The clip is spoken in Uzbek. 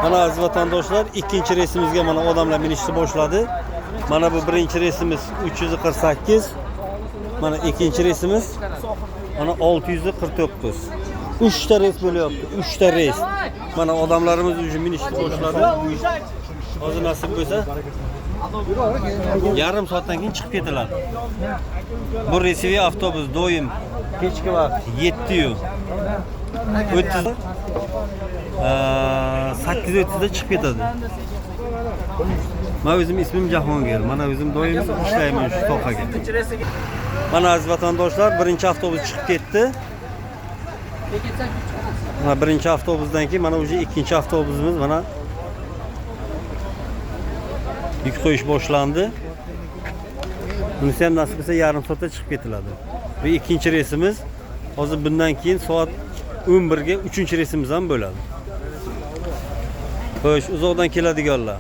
Mana, aziz vatandoshlar, ikkinchi reysimizga mana odamlar minishni boshladi. Mana bu birinchi reysimiz 348. Mana ikkinchi reysimiz mana 649. 3 ta reys bo'lyapti, 3 ta reys. Mana odamlarimiz уже minishni boshladi. Hozir nasib bo'lsa yarim soatdan keyin chiqib ketiladi. Bu рейсовый avtobus doim kechki vaqt 7 yu 30, 8:30da chiqib ketadi. Man o'zim ismim Jahongir. Mana o'zim doim ishlayman shu sohaga. Mana, aziz vatandoshlar, birinchi avtobus chiqib ketdi. Mana birinchi avtobusdan keyin mana уже ikkinchi avtobusimiz, mana yuk qo'yish boshlandi. Bunisi ham nasib bo'lsa yarim soatda chiqib ketiladi. Bu ikkinchi reysimiz. Hozir bundan keyin soat 11 ga uchinchi reysimiz ham bo'ladi. Xo'sh, uzoqdan keladiganlar.